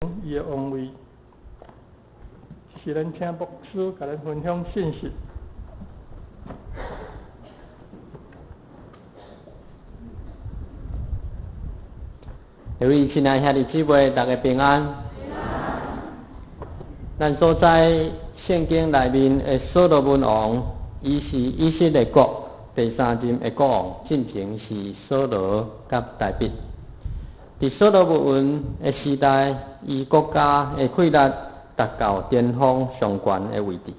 伊的王位。是咱請牧師共咱分享信息。各位親愛兄弟姊妹，大家平安。咱所知聖經內面的所羅門王，伊是以色列國第三任的國王，進前是掃羅佮大衛。佇所羅門的時代，伊國家的氣力達到巔峰上懸的位置。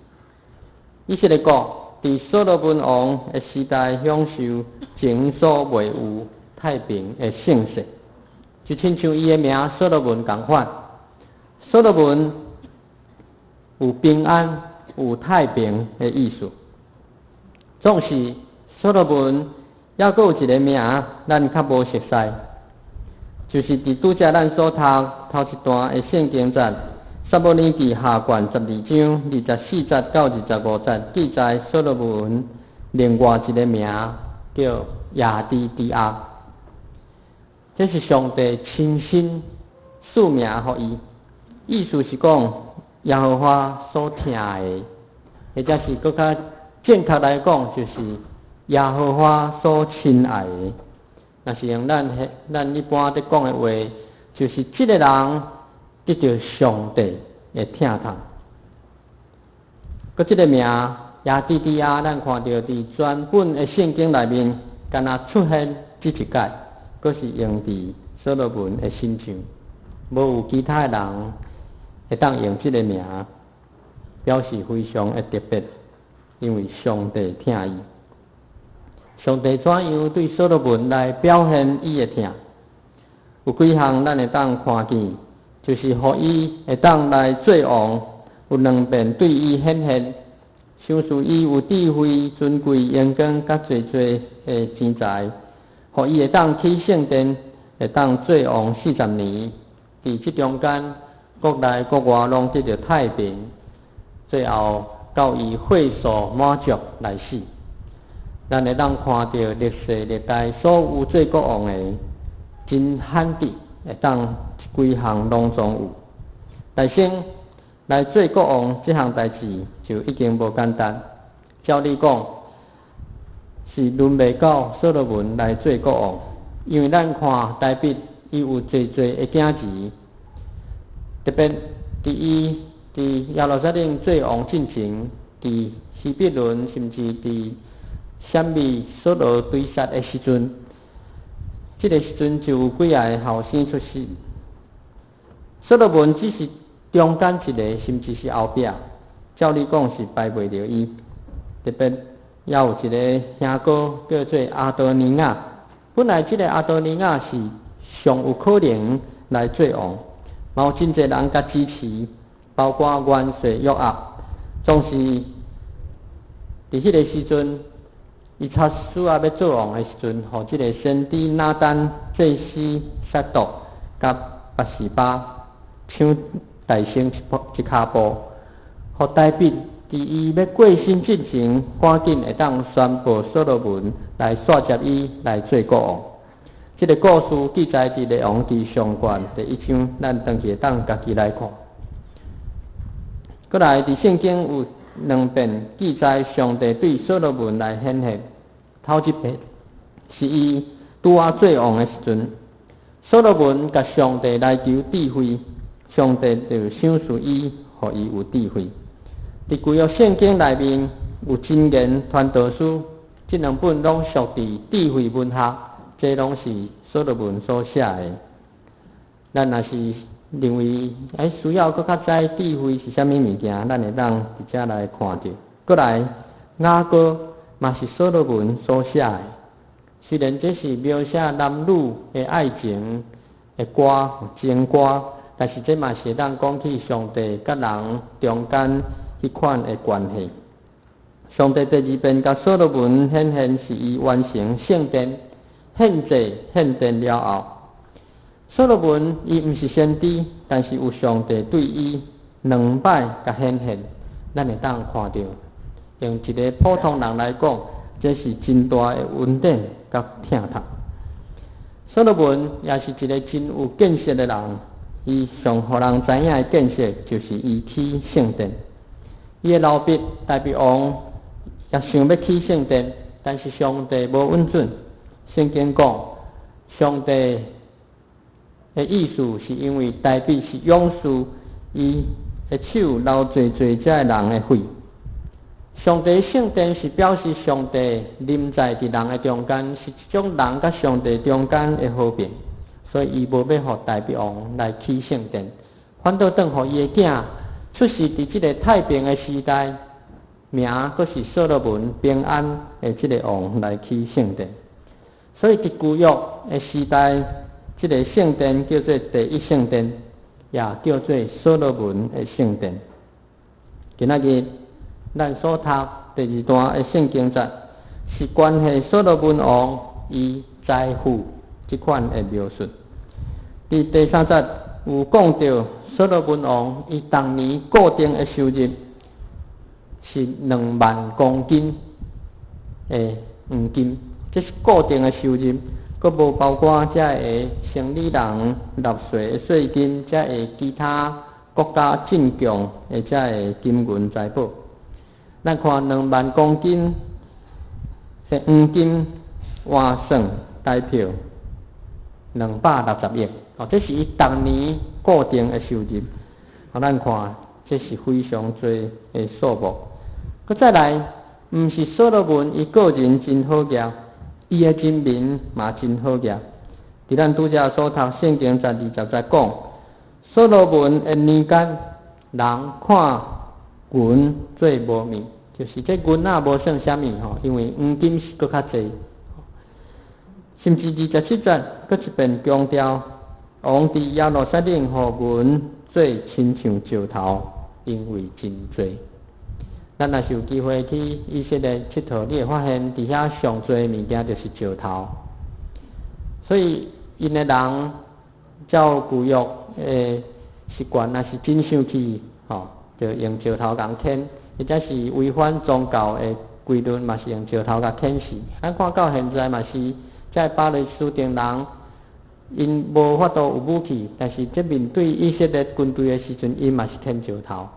以色列國佇所羅門王的時代，享受前所未有太平的盛世，就親像伊的名所羅門仝款。所羅門有平安、有太平的意思。總是所羅門猶閣有一个名，咱較無熟似，就是佇拄才咱所讀頭一段的聖經節，撒母耳記下卷12章24節到25節記載所羅門另外一个名叫亞底底亞，這是上帝親身賜名予伊，意思是講耶和華所疼的，或者是閣較正確來講，就是耶和華所親愛的。若是用咱一般佇講的話，就是這个人得著上帝的疼痛。閣這个名亞底底亞，咱看著佇全本的聖經內面，敢若出現這一擺，閣是用佇所羅門的身上，無有其他的人會當用這个名，表示非常的特別，因為上帝疼伊。上帝怎樣對所羅門來表現伊的疼？有幾項咱會當看見，就是予伊會當來做王，有兩遍對伊顯現，賞賜伊有智慧、尊貴、榮光，佮濟濟的錢財，予伊會當起聖殿，會當做王40年。佇這中間，國內國外攏得著太平，最後到伊歲數滿足來死。咱會當看著歷世歷代所有做國王的，真罕見會當規項攏總有。來先來做國王這項代誌就已經無簡單。照理講是輪袂到所羅門來做國王，因為咱看大衛伊有濟濟的囝兒，特別佇伊佇耶路撒冷做王進前，佇希伯崙甚至佇啥物掃羅追殺的時陣，這个時陣就有幾仔个後生出世。所羅門只是中間一个，甚至是後壁，照理講是排袂著伊。特別猶有一个兄哥叫做亞多尼雅，本來這个亞多尼雅是上有可能來做王，嘛有真濟人共支持，包括元帥約押，總是佇彼个時陣，伊差輸啊，欲做王的時陣，予這个先知拿單、祭司撒督佮拔示巴搶代先一步一跤步，予大衛佇伊欲過身進前，趕緊會當宣布所羅門來紲接伊來做國王。這个故事記載佇列王紀上卷第一章，咱轉去會當家己來看。閣來，佇聖經有兩遍記載上帝對所羅門來顯現。頭一遍是伊拄仔做王的時陣，所羅門共上帝來求智慧，上帝就賞賜伊，予伊有智慧。佇舊約聖經內面有箴言、傳道書，這兩本攏屬佇智慧文學，這攏是所羅門所寫的。咱若是認為需要閣較知智慧是啥物物件，咱會當直接來看著。閣來雅歌嘛是所羅門所寫的，雖然這是描寫男女的愛情的歌、情歌，但是這嘛是會當講起上帝佮人中間彼款的關係。上帝第二遍共所羅門顯現，是伊完成聖殿獻祭獻殿了後，所羅門伊毋是先知，但是有上帝對伊兩擺共顯現，咱會當看著。用一个普通人來講，這是真大的恩典佮疼痛。所羅門也是一个真有見識的人，伊上予人知影的建設，就是伊起聖殿。伊的老爸大衛王也想欲起聖殿，但是上帝無允准。聖經講，上帝的意思是因為大衛是勇士，伊的手流濟濟這个人的血。上帝聖殿是表示上帝臨在佇人的中間，是一種人佮上帝中間的和平，所以伊無欲予大衛王來起聖殿，反倒轉予伊的囝出世佇這个太平的時代，名閣是所羅門平安的這个王來起聖殿。所以佇舊約的時代，這个聖殿叫做第一聖殿，也叫做所羅門的聖殿。今仔日咱所讀第二段的聖經節，是關係所羅門王伊財富這款的描述。佇第三節有講著所羅門王伊逐年固定的收入是2萬公斤的黃金，這是固定的收入，閣無包括這个生理人納稅的稅金，這个其他國家進貢的這个金銀財寶。咱看2萬公斤的黃金換算台票260億，哦，這是伊逐年固定的收入。哦，咱看這是非常濟的數目。閣再來，毋是所羅門伊個人真好額，伊的人民嘛真好額。佇咱拄才所讀聖經十二十節講，所羅門的年間，人看銀做無物，就是這銀仔無算啥物吼，因為黃金是閣較濟。甚至27節，閣一遍強調，王佇耶路撒冷予銀做親像石頭，因為真濟。咱若是有機會去以色列𨑨迌，你會發現佇遐上濟物件就是石頭。所以𪜶的人照舊約的習慣，若是真生氣，吼，就用石頭共牽，或者是違反宗教的規律，嘛是用石頭共牽死。咱看到現在嘛是，這巴勒斯坦人，𪜶無法度有武器，但是這面對以色列軍隊的時陣，𪜶嘛是牽石頭。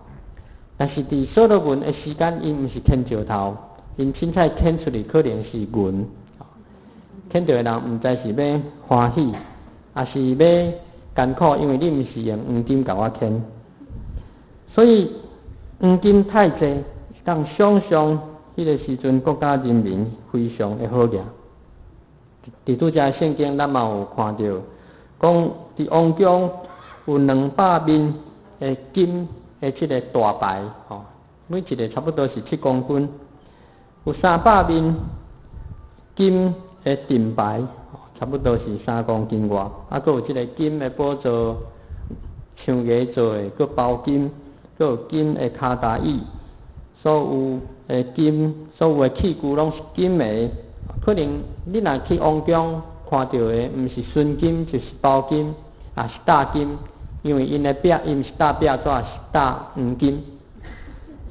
但是佇所羅門的時間，𪜶毋是牽石頭，𪜶凊彩牽出去可能是銀。牽著的人毋知是欲歡喜，抑是欲艱苦，因為你毋是用黃金共我牽。所以黃金太濟，當想像彼个時陣國家人民非常的好額。佇拄才聖經，咱嘛有看著，講佇王宮有200面的金的這个大牌，吼，每一个差不多是7公斤，有300面金的盾牌，差不多是3公斤外，啊，閣有這个金的寶座，象牙做的，閣包金，閣有金的跤踏椅，所有的金，所有的器具攏是金的。可能你若去王宮看著的，毋是純金就是包金，也是罩金，因為𪜶的壁，伊毋是罩壁紙，是罩黃金。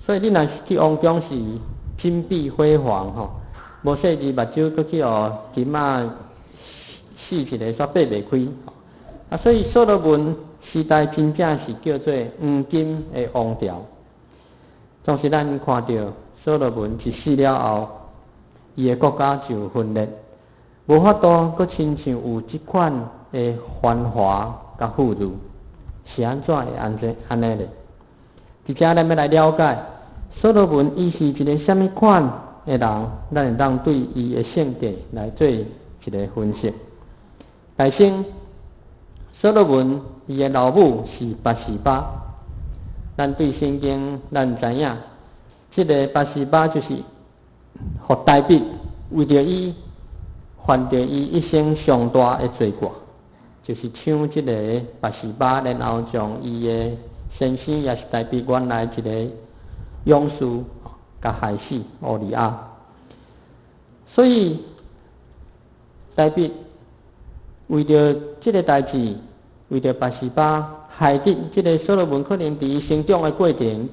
所以你若是去王宮是金碧輝煌吼，無細膩目睭，閣去予金仔刺一个，煞擘袂開。啊，所以所羅門時代真正是叫做黃金的王朝。總是咱看著所羅門一死了後，伊的國家就分裂，無法度閣親像有這款的繁華佮富裕，是按怎會按呢咧？佇遮咱欲來了解所羅門伊是一个啥物款的人，咱會當對伊的性格來做一个分析。首先，所羅門伊的老母是拔示巴，咱對聖經咱知影，這个拔示巴就是予大衛為著伊犯著伊一生上大的罪過，就是搶這个拔示巴，然後將伊的先生也是大衛原來一个勇士，共害死烏利亞。所以大衛為著這个代誌，為著拔示巴害得這个所羅門可能佇伊成長的過程，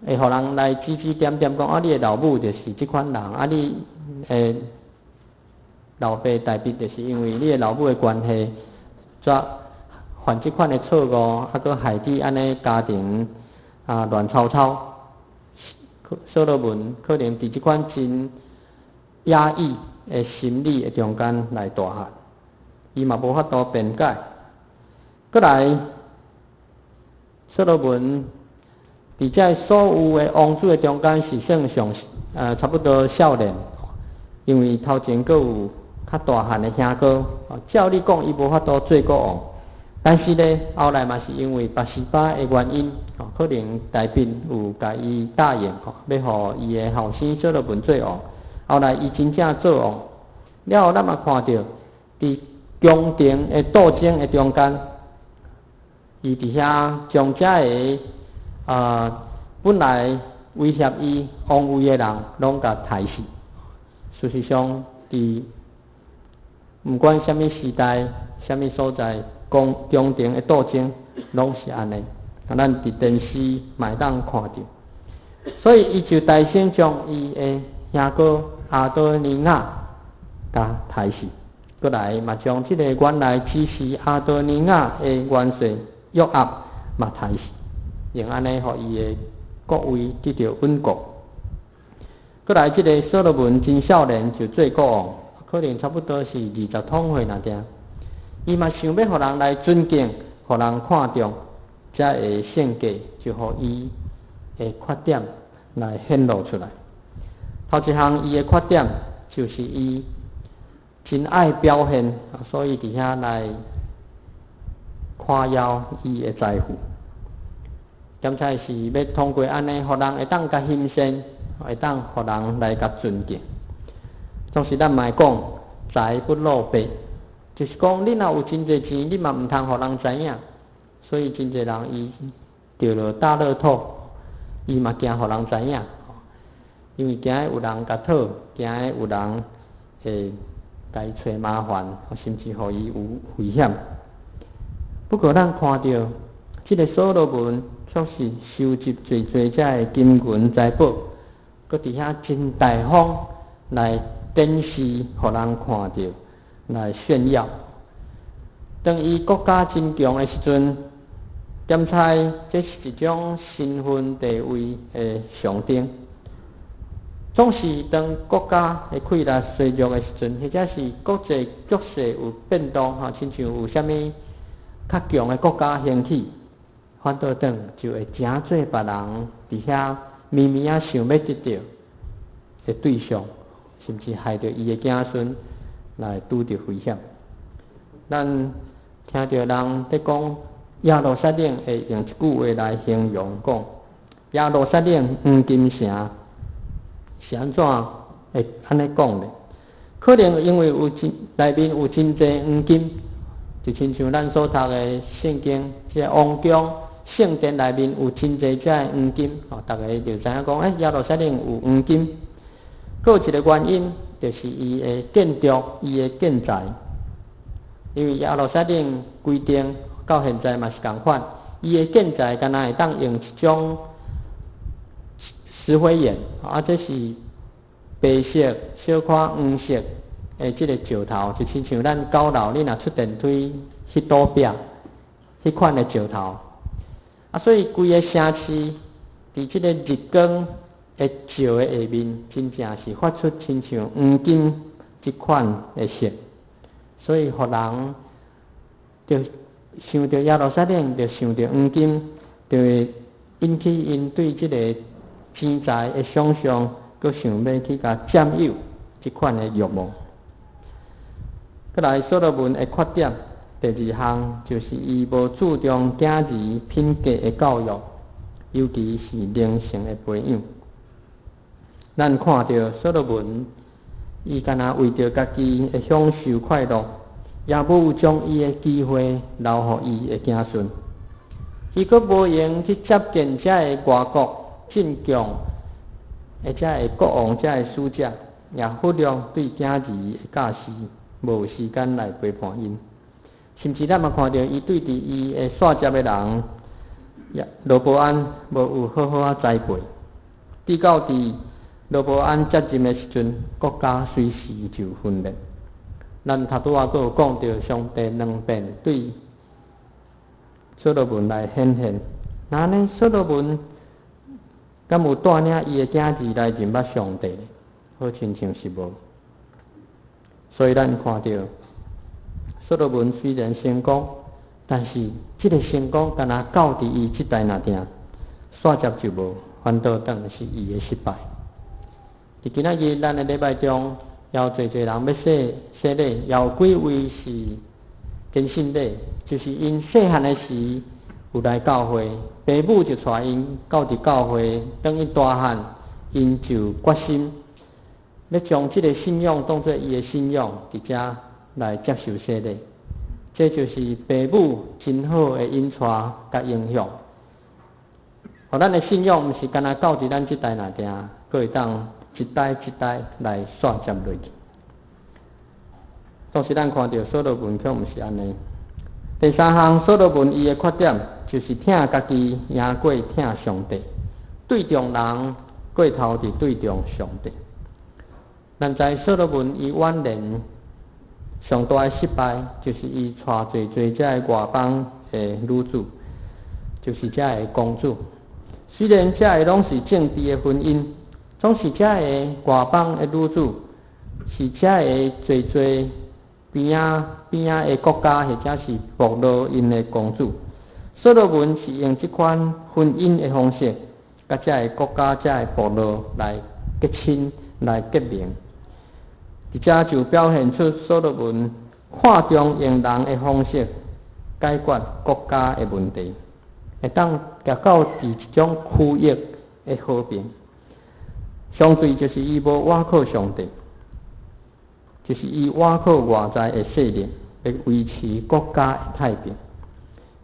會予人來指指點點講啊，你的老母就是這款人，啊，你的老爸大衛就是因為你的老母的關係，才予犯這款的錯誤，啊，閣害得按呢家庭啊亂糟糟。所羅門可能佇這款真壓抑的心理的中間來大漢，伊嘛無法度辯解。閣來，所羅門佇這所有的王子的中間是算上差不多少年，因為頭前閣有較大漢的兄哥，照理講伊無法度做國王，但是呢，後來嘛是因為拔示巴的原因，可能大衛有共伊答應，欲予伊的後生所羅門做王。後來伊真正做王了後，咱嘛看著佇宮廷的鬥爭的中間，伊佇遐將遮个本來威脅伊王位的人，攏共刣死。事實上，佇毋管啥物時代、啥物所在，宮廷的鬥爭攏是按呢。啊，咱佇電視嘛會當看著。所以，伊就大聲將伊的兄哥亞多尼雅共刣死，閣來嘛將這個原來支持亞多尼雅的元帥約押嘛刣死，用按呢，予伊的國位得著穩固。閣來，這個所羅門真少年就做國王，可能差不多是二十通歲爾爾。伊嘛想欲予人來尊敬，予人看重，才會性格就予伊的缺點來顯露出來。頭一項，伊的缺點就是伊真愛表現，所以佇遐來誇耀伊的財富。兼且是欲通過按呢，予人會當共欣賞，會當予人來共尊敬。總是咱嘛會講，財不露白，就是講你若有真濟錢，你嘛毋通予人知影。所以真濟人伊中著大樂透，伊嘛驚予人知影，因為驚有人共討，驚有人會共伊揣麻煩，甚至予伊有危險。不過咱看著這个所羅門卻是收集濟濟遮的金銀財寶，閣佇遐真大方來展示，予人看著來炫耀。當伊國家真強的時陣，檢猜這是一種身份地位的象徵。總是當國家的氣力衰弱的時陣，或者是國際局勢有變動，吼，親像有啥物較強的國家興起，反倒轉就會誠濟別人佇遐微微仔想欲得著的對象，甚至害著伊的子孫來拄著危險。咱聽著人佇講耶路撒冷，會用一句話來形容講耶路撒冷黃金城是按怎會按呢講咧？可能因為有真內面有真濟黃金，就親像咱所讀的聖經，這个王宮聖殿內面有真濟遮的黃金，哦，逐家就知影講，欸，耶路撒冷有黃金。閣有一个原因，就是伊的建築，伊的建材，因為耶路撒冷規定到現在嘛是仝款，伊的建材敢若會當用一種石灰岩，啊，這是白色、小可黃色的這个石頭，就親像咱九樓，你若出電梯彼堵壁，彼款的石頭。啊，所以規个城市佇這个日光的照的下面，真正是發出親像黃金這款的色，所以予人就想著耶路撒冷，就想著黃金，就會引起𪜶對這个錢財的想象，閣想欲去共佔有這款的慾望。閣來，所羅門的缺點，第二項就是伊無注重囝兒品格的教育，尤其是靈性的培養。咱看著所羅門，伊敢若為著家己的享受快樂，也無有將伊的機會留予伊的子孫。伊閣無閒去接見遮个外國進貢的遮个國王、遮个使者，也忽略對囝兒的教示，無時間來陪伴𪜶。甚至咱嘛看著伊對佇伊的續接的人，羅波安無有好好仔栽培，直到佇羅波安接任的時陣，國家隨時就分裂。咱頭拄仔閣有講著，上帝兩遍對所羅門來顯現。那呢，所羅門敢有帶領伊的囝兒來認捌上帝？好親像是無。所以咱看著所羅門雖然成功，但是這个成功敢若到佇伊這代爾定，煞接就無，反倒當是伊的失敗。佇今仔日咱的禮拜中，有濟濟人欲洗洗禮，有幾位是堅信禮，就是𪜶細漢的時有來教會，爸母就帶𪜶到佇教會，當𪜶大漢，𪜶就決心欲將這个信仰當做伊的信仰，佇遮來接受洗禮。這就是爸母真好的引帶佮影響。予咱的信仰毋是干焦到佇咱這代爾定，閣會當一代一代來續接落去。當時咱看著所羅門卻毋是按呢。第三項，所羅門伊的缺點就是疼家己贏過疼上帝，對重人過頭佇對重上帝。咱知所羅門伊晚年上大的失敗，就是伊娶濟濟這个外邦的女子，就是這个公主。雖然這个攏是政治的婚姻，總是這个外邦的女子，是這个濟濟邊仔邊仔的國家或者是部落𪜶的公主。所羅門是用這款婚姻的方式，佮這个國家、這个部落來結親、來結盟。佇遮就表現出所羅門看重用人的方式解決國家的問題，會當達到佇一種區域的和平。相對就是伊無倚靠上帝，就是伊倚靠外在的勢力來維持國家的太平，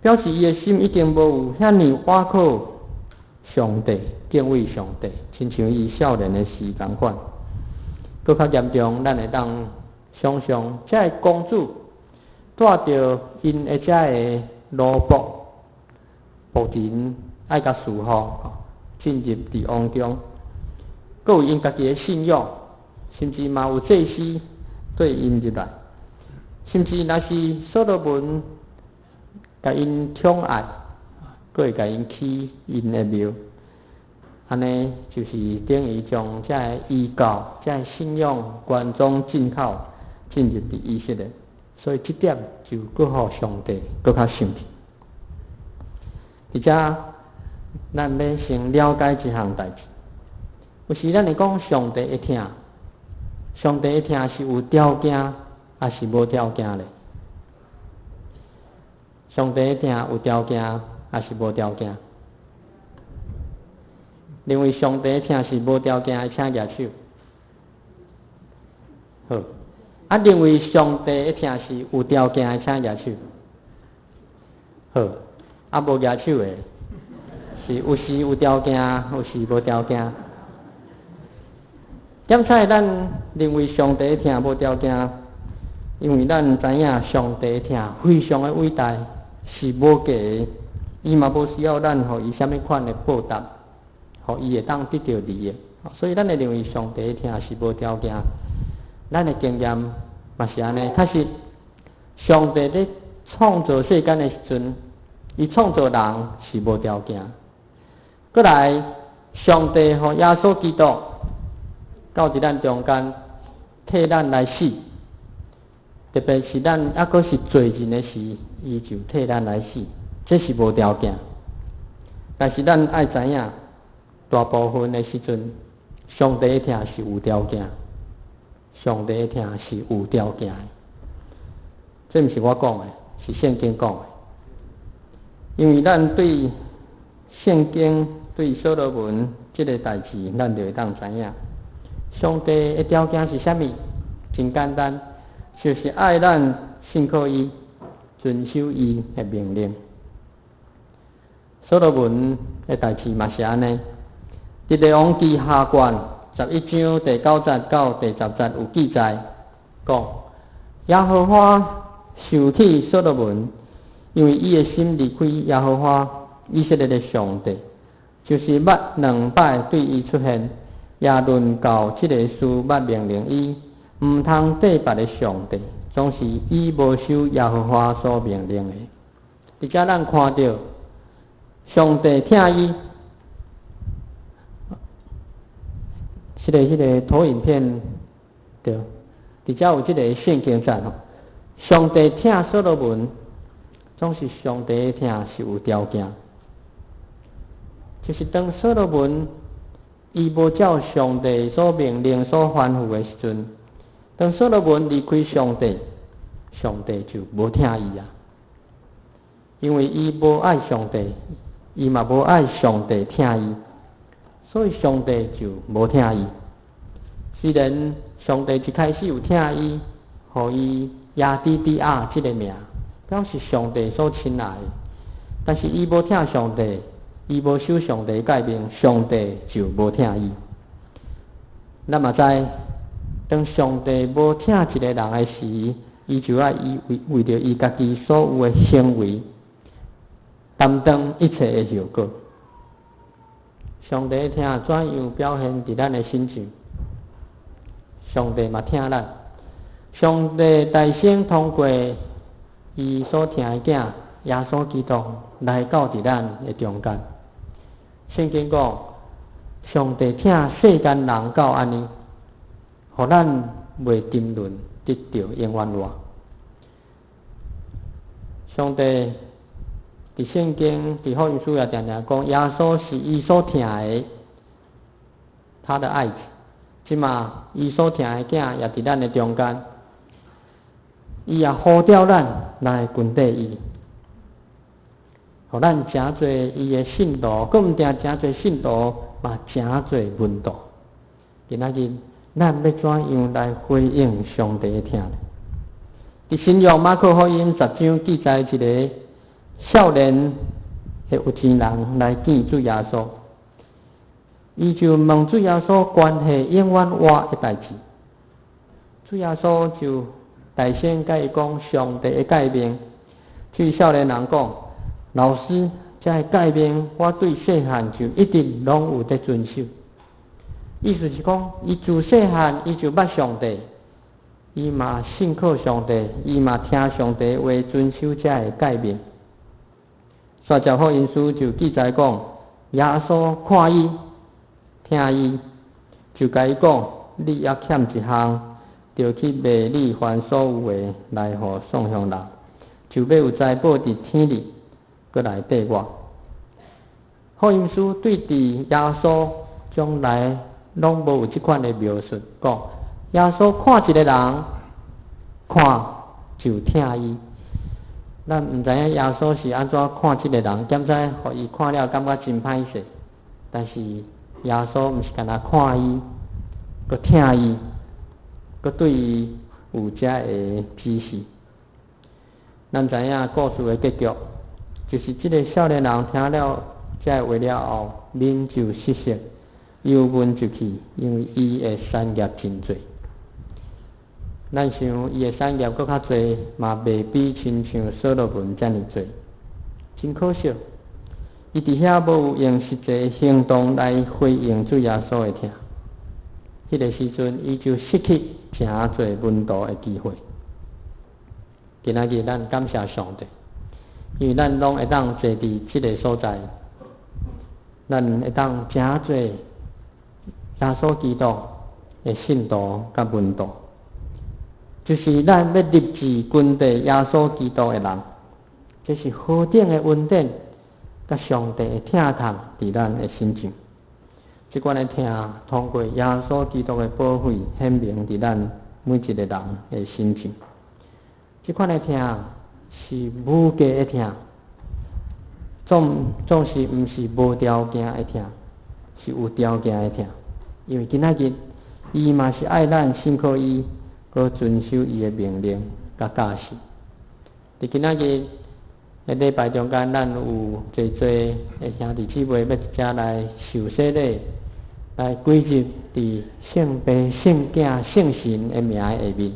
表示伊的心已經無有遐爾倚靠上帝、敬畏上帝，親像伊少年的時仝款。閣較嚴重，咱會當想像，這个公主帶著𪜶的這个奴僕僕人愛共侍奉，進入佇王宮，閣有𪜶家己的信仰，甚至嘛有祭司對𪜶入來，甚至若是所羅門共𪜶寵愛，閣會共𪜶起𪜶的廟。按呢就是等於將這个異教、這个信仰原裝進口進入佇以色列，所以這點就閣予上帝閣較生氣。佇遮，咱欲先了解一項代誌。有時咱會講上帝的疼，上帝的疼是有條件，抑是無條件咧？上帝的疼有條件，抑是無條件？認為上帝疼是無條件的，請舉手。好，啊，認為上帝的疼是有條件的，請舉手。好，啊，無舉手的，是有時有條件，有時無條件。點解咱認為上帝疼無條件？因為咱知影上帝疼非常的偉大，是無價的，伊嘛無需要咱予伊啥物款的報答，予伊會當得著利益。所以咱會認為上帝疼是無條件。咱的經驗嘛是按呢，確實，上帝佇創造世間的時陣，伊創造人是無條件。閣來，上帝予耶穌基督到佇咱中間，替咱來死。特別是咱猶閣是罪人的時，伊就替咱來死，這是無條件。但是咱愛知影，大部分的時陣，上帝的疼是有條件，上帝的疼是有條件的。這毋是我講的，是聖經講的。因為咱對聖經對所羅門這个代誌，咱就會當知影，上帝的條件是啥物？真簡單，就是愛咱信靠伊，遵守伊的命令。所羅門的代誌嘛是按呢。佇列王紀下卷11章第9節到第10節有記載，講耶和華受氣所羅門，因為伊的心離開耶和華以色列的上帝，就是捌兩擺對伊出現，也論到這个事捌命令伊，毋通綴別个上帝，總是伊無守耶和華所命令的。佇遮咱看著上帝疼伊，彼个投影片對，佇遮有這个聖經節吼。上帝疼所羅門，總是上帝的疼是有條件，就是當所羅門伊無照上帝所命令、所吩咐的時陣，當所羅門離開上帝，上帝就無疼伊啊。因為伊無愛上帝，伊嘛無愛上帝疼伊，所以上帝就無疼伊。雖然上帝一開始有疼伊，予伊亞底底亞這个名，表示上帝所親愛的，但是伊無疼上帝，伊無守上帝誡命，上帝就無疼伊。咱嘛知，當上帝無疼一個人的時，伊就愛伊為著伊家己所有的行為，擔當一切的後果。上帝疼怎樣表現佇咱的身上？上帝嘛疼咱。上帝代先通過伊所疼的囝耶穌基督來到佇咱的中間。聖經講，上帝疼世間人到按呢，予咱袂沉淪，得著永遠活。上帝佇聖經佇福音書也定定講，耶穌是伊所疼的，他的愛子。這馬伊所疼的囝也佇咱的中間，伊也呼召咱來跟綴伊，予咱成做伊的信徒，閣毋定成做信徒，嘛成做門徒。今仔日咱欲怎樣來回應上帝的疼呢？佇新約馬可福音10章記載一个少年的有錢人來見主耶穌，伊就問主耶穌關係永遠活的代誌。主耶穌就大聲共伊講上帝的誡命。這少年人講：老師，這个誡命我對細漢就一直攏有佇遵守。意思是講，伊自細漢伊就捌上帝，伊嘛信靠上帝，伊嘛聽上帝話，遵守這个誡命。煞節福音書就記載講，耶穌看伊，疼伊，就共伊講：你猶欠一項，著去賣你凡所有的來予喪窮人，就欲有財寶佇天裡，閣來綴我。福音書對佇耶穌將來攏無有這款的描述，講耶穌看一个人，看就疼伊。咱毋知影耶穌是按怎看這个人，敢知予伊看了感覺真歹勢。但是耶穌毋是干焦看伊，閣疼伊，閣對伊有這个指示。咱知影故事的結局，就是這个少年人聽了這个話了後，面就失色，憂悶就去，因為伊的產業真濟。咱想伊的產業閣較濟，嘛袂比親像所羅門遮爾濟。真可惜，伊佇遐無有用實際行動來回應主耶穌的疼。彼个時陣，伊就失去成做門徒的機會。今仔日咱感謝上帝，因為咱攏會當坐佇這个所在，咱會當成做耶穌基督的信徒佮門徒，就是咱欲立志跟綴耶穌基督的人，這是何等的恩典，佮上帝的疼痛佇咱的身上。這款的疼，通過耶穌基督的寶血顯明佇咱每一個人的身上。這款的疼是無價的疼，總是毋是無條件的疼，是有條件的疼。因為今仔日，伊嘛是愛咱信靠伊，閣遵守伊的命令佮教示。佇今仔日的禮拜中間，咱有濟濟的兄弟姊妹欲佇遮來受洗禮，來歸入佇聖父、聖囝、聖神的名下面。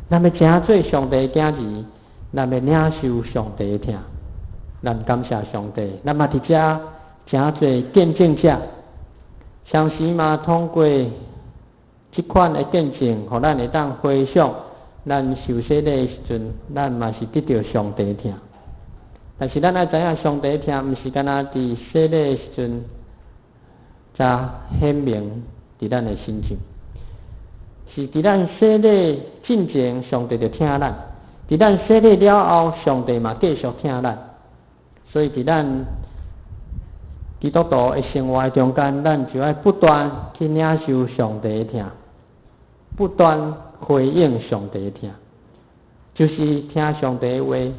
咱欲成做上帝的囝兒，咱欲領受上帝的疼。咱感謝上帝，咱嘛佇遮成做見證者，同時嘛通過這款的見證，予咱會當回想咱受洗禮的時陣，咱嘛是得著上帝疼。但是咱愛知影，上帝疼毋是干焦佇洗禮的時陣才顯明佇咱的身上，是佇咱洗禮進前，上帝就疼咱；佇咱洗禮了後，上帝嘛繼續疼咱。所以佇咱基督徒的生活中間，咱就愛不斷去領受上帝的疼，不斷回應上帝的疼，就是聽上帝的話，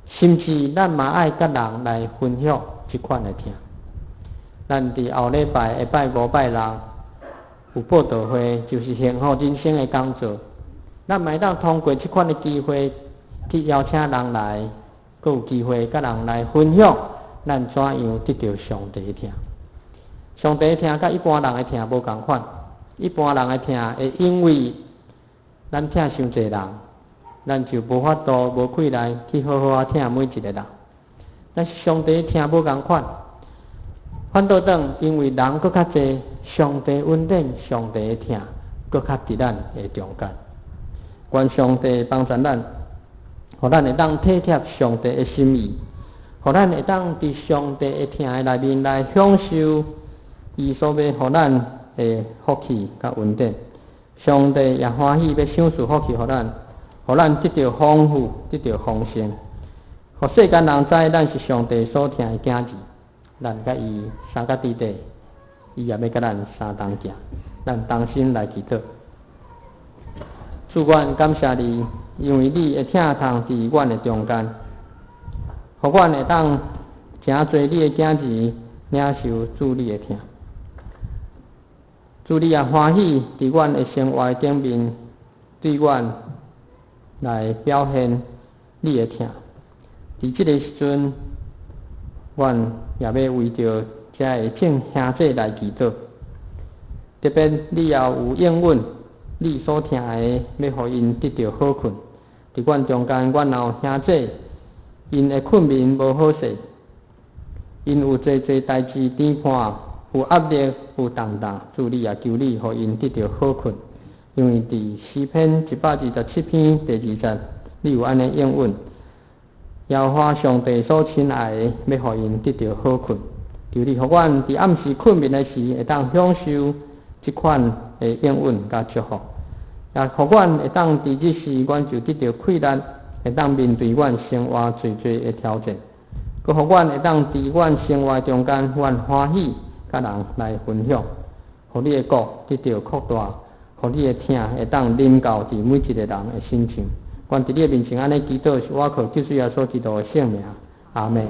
甚至咱嘛愛佮人來分享這款的疼。咱佇後禮拜下拜五、拜六有佈道會，就是幸福人生的講座。咱嘛會當通過這款的機會去邀請人來，閣有機會佮人來分享，咱怎樣得著上帝的疼。上帝的疼佮一般人的疼無仝款，一般人的疼會因為咱疼傷濟人，咱就無法度無氣力去好好仔疼每一個人。但是上帝的疼無仝款，反倒轉因為人閣較濟，上帝恩典、上帝的疼閣較佇咱的中間。願上帝幫助咱，予咱會當體貼上帝的心意，予咱會當佇上帝的疼的內面來享受伊所欲予咱的福氣佮恩典。上帝也歡喜欲賞賜福氣予咱，予咱得著豐富，得著豐盛，予世間人知咱是上帝所疼的囝兒。咱佮伊相佮佇底，伊也欲佮咱相同行。咱同心來祈禱。主，阮感謝你，因為你的疼痛佇阮的中間，予阮會當成做你的囝兒，領受主你的疼。主，你也歡喜佇阮的生活頂面，對阮來表現你的疼。佇這个時陣，阮也欲為著遮的眾兄弟來祈禱。特別你也有應允，你所疼的，欲予𪜶得著好睏。佇阮中間，阮也有兄弟，𪜶的睏眠無好勢，𪜶有濟濟代誌纏絆，有壓力，有重擔。主，你也求你予𪜶得著好睏。因為佇詩篇127篇第二節，你有按呢應允：耶和華上帝所親愛的，欲予𪜶得著好睏。求你予阮佇暗時睏眠的時，會當享受這款的應允佮祝福。也予阮會當佇日時，阮就得著氣力，會當面對阮生活濟濟的挑戰。閣予阮會當佇阮生活中間，阮歡喜佮人來分享，予你的國得著擴大，予你的疼會當臨到佇每一個人的身上。阮佇你的面前按呢祈禱，是倚靠救主耶穌基督的聖名。阿們。